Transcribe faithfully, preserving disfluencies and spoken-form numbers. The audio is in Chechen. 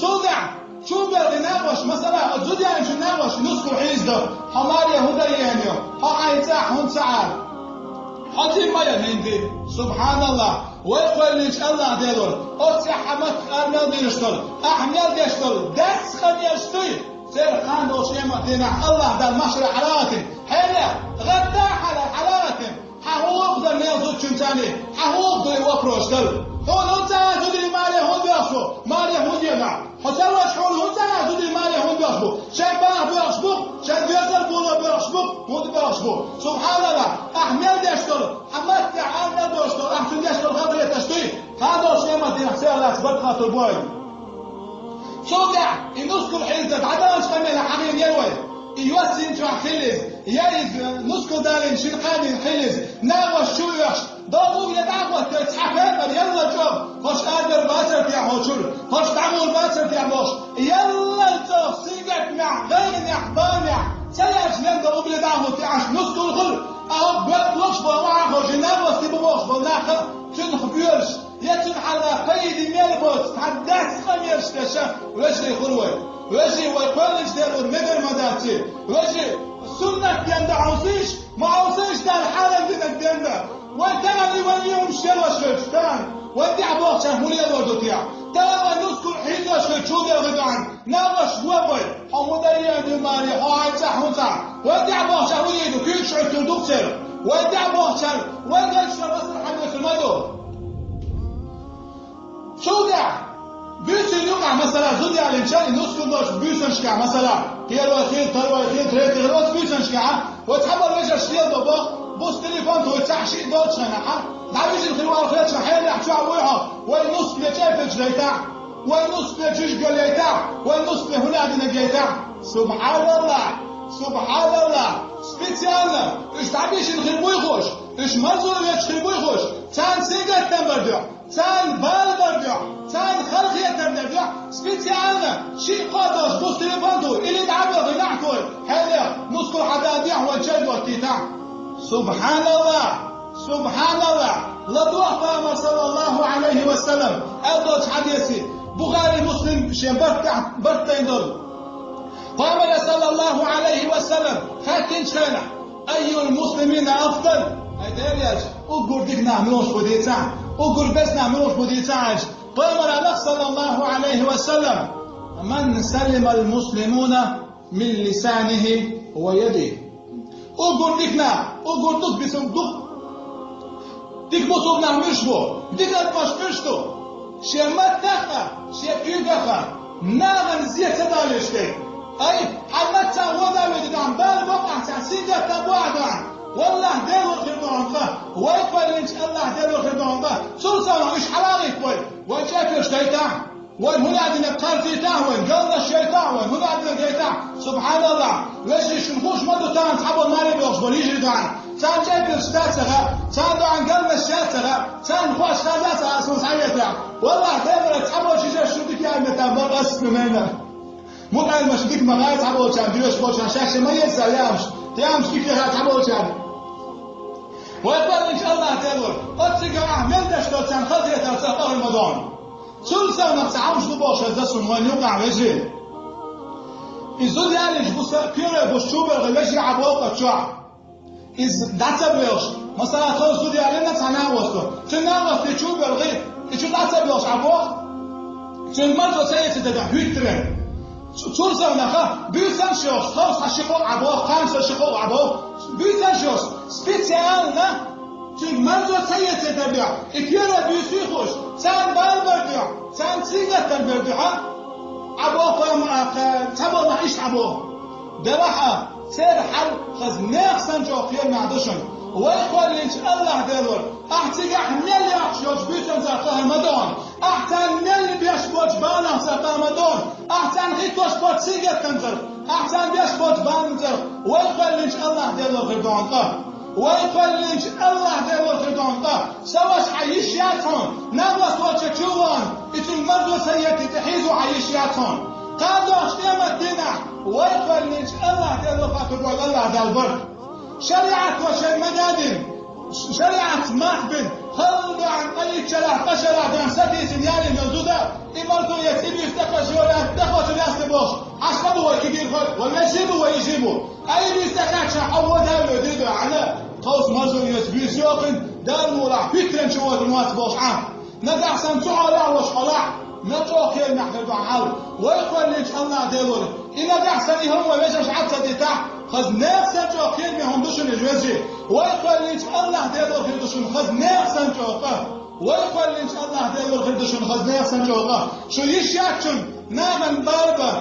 Цул тӀехьа чу белхий накъош, масала, оцу зуда яьллачу накъош нускал хьийзадо: хьо маре хӀун дан еана ю, хьо хьайн цӀахь хӀунда ца Ӏара, хьо дин ма ян хӀинца. СубхьаналлахӀ! Вай кхоьллинчу АллахӀ Делора, оцу цӀехь хьан маттах ара мел динарш долу, ахь мел деш долу даьсса къамелаш дуй? Церан кхана долчу къематдийнахь АллахӀ Дала махьшаре хьалагӀаттийна, хьенех, гӀадда хьала хьалагӀаттийна, хьан хӀун гӀо дан мел зудчуьнца, хьан хӀун гӀо ду и вопрос дала? Хьуна хӀун ца Ӏара зударий маре хӀунда боьлхуш бу, маре хӀунда еана? Хьо ца волуш хьуна хӀун ца Ӏара зударий маре хӀунда боьлхуш бу? Шайн баха боьлхуш бу, шайн доьзал боло боьлхуш бу, хӀунда боьлхуш бу? СубхьаналлахӀ! Ахь мел деш долу, хьан маттехь ара мел долуш долу, ахь цуьнан деш долу хазахетарш дуй? Кхана долчу къематдийнахь церан лаьцна барт хаттур бу вайна. Цул тӀехьа и нускал хьийзадар дӀадаллачу къамелехь хьахийна яра вай. И йоссийна чохь хилла иза, я иза нускал далийна шина кхаьбина хилла иза, накъош чу оьхуш, догӀу я дӀахӀоттийна цхьа пекъар ялла чӀогӀа, хӀорш арадара бацара техьа хьо чуьра, хӀорш дӀагӀур бацара техьа бохуш, ялла цӀогӀа сингаттамехь, гӀайгӀанехь, баланехь, ца лаьцна лен долу угли дӀахӀутту Ӏаш нускал хуьлу, а хӀокху боьрталгаш болу, охьахожий накъостий бу бохуш болу нах а, цуьнах боьраш, я цуьнан хьалха пайда мел боцу цхьа даьсса къамелаш деш а вежарий хуьлу вай. Вежарий, вай кхоьллинчу Делора мегар ма дац и. Вежарий, суннат ден дан хьовсийша, ма хьовсийша Дала хьарам динарг ден дан. Вай тахана и вайн юурш лелош хилча, тахана вайн тӀехь бохучарна хӀун лелор ду техьа? Тахана вайн нускал хьийзош хилча, чу делхий ду хьуна, накъош вохуй. Хьо хӀун дан еана ю, маре, хьо хьайн цӀахь хӀун ца Ӏара? Вайн тӀехь бохучарна хӀун йийр ду, куьйгаш Ӏуьттур ду-кх церан? Вайн тӀехь бохучарна, вайн гайчу масал хьан вуьсур ма ду. Цул тӀаьхьа буьйсанна юкъахь, масала, зуда ялийначу и нускал долчу буьйсанашкахь, масала, первый хир, второй хир, третий хир, оцу буьйсанашкахь, вай цхьаболу вежарш леладо боху, буса телефон тухий цхьаъ шиъ долчу хенахь, дӀавижина хир ваьлла хилча, хьенех чохь вуй хьо, вай нускале чӀепилча дайтахь, вай нускале жижигал яйтахь, вай нускале хӀун а динарг яйтахь. СубхьаналлахӀ! СубхьаналлахӀ! Специально уьш дӀабижина хир буй хууш, уьш марзо ветташ хир буй хууш, царна сингаттам бар дуьхьа. Царна бала бар дуьхьа, царна халахетар дар дуьхьа, специально шиъ-кхоъ долуш буса телефон тухий, или дӀа а бохий, нахь тухий, хьенех, нускал хьан да дуьхьа, вайн черготтийтахь. СубхьаналлахӀ! СубхьаналлахӀ! ЛадогӀа Пайхамар, саллаллахӀу Ӏалайхи ва саллам, аьлла долчу хьадисехь, Бухари, Муслим шен барт тӀехь, барт тайна долу. Пайхамаре, саллаллахӀу Ӏалайхи ва саллам, хаьттинчу хенахь, «Аййул муслимина афдал?» Хьайн дера яьлча, уггар дика нах муьлш бу дийцахь, уггар беса нах муьлш бу дийцахь аьлча, Пайхамара аьлла, саллаллахӀу Ӏалайхи ва саллам: «Ман салимал муслимуна мин лисанихи ва ядихи». Уггар дика нах, уггар дукха бисург дукха. Дика бусург нах муьлш бу, дика адамаш муьлш ду? Шен маттах а, шен куьйгах а нахана зе ца далийта дерг. Ай, хьан маттах а вон а вуьту тахана, бала боккъахь цхьа сингаттам бу ахь тахана. ВаллахӀ, Делора хир ду хьуна къа, вай кхоьллинчу АллахӀ Делора хир ду хьуна къа. Цул совнах уьш хьалагӀийтахь вай, вайн чӀепилча дайтахь. Вайн хӀун а динарг кхарцийтахь вайн, галнаш яйтахь вайн, хӀун а динарг яйтахь. СубхьаналлахӀ! Вежарий, шуна хууш ма ду, тахана цхьаболу маре бохуш болу йижарий ду хьуна. Царна чӀепилча дан ца хаьа, царна ду хьуна галнаш ян ца хаьа, царна хӀорш хаза ца хаьа, суна схьаветахь. ВаллахӀ, Делора, цхьаболчу йижарша шуна дика ян метта ма къаста мена. Мутаьлмаш дика ма хаьа цхьаболчарна, доьшуш болчарна, шаьш ма еза яамаш, яамаш дика яхьа цхьаболчарна. Вай кхоьллинчу АллахӀ Делора, оццигахь ахь мел деш долу царна хазахетарца къахьар ма догӀу. Цул совнах цхьа хӀумаш ду бохуш аса дасун вайн юкъахь, вежарий. И зуда ялийча буса, первый буса чу белхий вежарий Ӏа боху оцу чохь. Иза дӀа ца боьлхуш, масала, тхо зуда ялийна цхьа накъосто, цуьнан накъостий чу белхий, и чу дӀа ца боьлхуш Ӏа боху, цуьнга марзо ца эцийта дагахь хӀуьттаренна. Цу-, цул совнаха, буьйсанаш йохуш, тховса ши-кхоъ Ӏа боху, кхана ши-кхоъ Ӏа боху, буьйсанаш йохуш, специально цуьнга марзо ца эцийта дуьхьа, и первый буьйсий хууш, царна бала бар дуьхьа, царна сингаттам бар дуьхьа, Ӏа боху, ма, а, кха, цхьаболу нах иштта Ӏа боху. Делахь а, церан хьал хаза нехан санна чӀогӀа кхерамехь ду шуна. Вай кхоьллинчу АллахӀ Делора, ахь цигахь мел яхьаш йолчу буьйсанца къахьар ма догӀу, ахь царна мел беш болчу баланца къахьар ма догӀу, ахь царна хӀиттош болчу сингаттамца, ахь царна беш болчу баланца, вай кхоьллинчу АллахӀ Делора хир догӀу къа. Вай кхоьллинчу АллахӀ Делора хир догӀу къа. Сан ваша хьан йиш яц хьуна, накъост волча чу ван, и цуьнга марзо ца эцийта хьийзо хьан йиш яц хьуна. Кхана долчу къематдийнахь вай кхоьллинчу АллахӀ Делора хаттар дойла АллахӀ Дала бар. ШариӀато шайн ма дадина, шариӀатца мах бина, халла доӀан къа йиччалахь, къа шарахь доӀан сатийсина ялийна йолу зуда, и марзо эца, и буьйса тӀекхача йолу Ӏаш ма бу вай кегийрхой, вай вежарий бу, вай йижарий бу. Ай, бийса кхаьчча, хьо вон Дала веза дийр ду, аьнна, тховса марзо йоьцу буьйса йохийна, Далла мукъ лахь, хӀиттаренна чу вода моарца болуш Ӏа. Нагахь санна цу хьолехь волуш хьолахь, мел чӀогӀа кхерамехь хир ду хьал. Вай кхоьллинчу АллахӀ Делора. И нагахь санна и хӀума вай вежарша Ӏад ца дитахь, хаза нехан санна чӀогӀа кхераме хӀума ду шуна, вежарий. Вай кхоьллинчу АллахӀ Делора хир ду шуна хаза нехан санна чӀогӀа къа. Вай кхоьллинчу АллахӀ Делора хир ду шуна хаза нехан санна чӀогӀа къа. Шу йиш яц шуна, нахана бала бан,